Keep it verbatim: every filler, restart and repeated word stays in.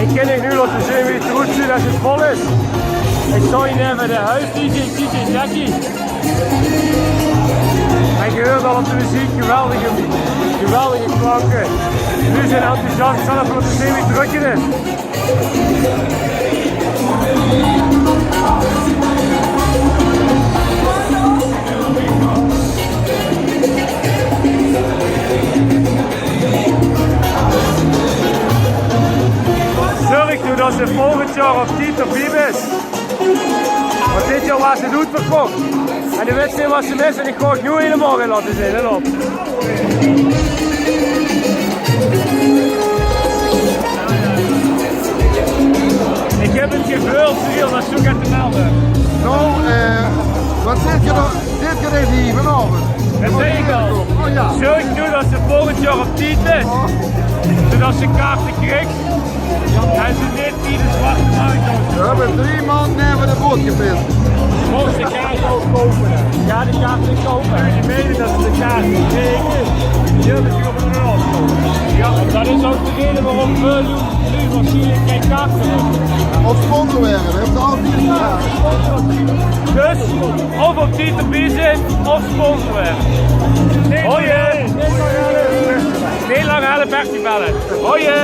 Ich kin uch noe laote zeen wie 't d'roet zuut es 't vol is. Ich stóng hie neve de house-dj, dj Jackie. En geer huurt al op de meziek, geweldige, geweldige klanke. Luuj zeen enthousiast, ich zal effe laote zeen wie drök 't is. Zörg noe det se volgend jaor op tied d'rbie bis. Want dit jaor waas 't oetverkoch. En de wèts neet waat se mis en ich gaon 't noe hielemaol weer laote zeen, let op. Ich höb 't geveul, Cyril, det se get te melde höbs. Noe, eh, waat zaet geer dan? Dit geer hie vanaovend? Det zag ich al. Oh jao. Zörg noe det se volgend jaor op tied bis. Oh. Zodet se kaarte kriegs. En ze neet in de zwarte markt. Veer höbbe drie maondj neve de boot gepis. Mós de kaart ouch koupe, hè? Jao, de kaart is koupe. Die meine det ze de kaart krege. Die höbbe ze op de nul. Jao, det is ouch de reden waorom väöl luuj, luuj waarsjienlik gein kaart höbbe. Of sponsor waere, det höbbe ze altied gedaon. Dus, of op tied d'rbie zeen, of sponsor waere. Hoi, hè. Neet lang helle, Bertie belle. Hoi, hè.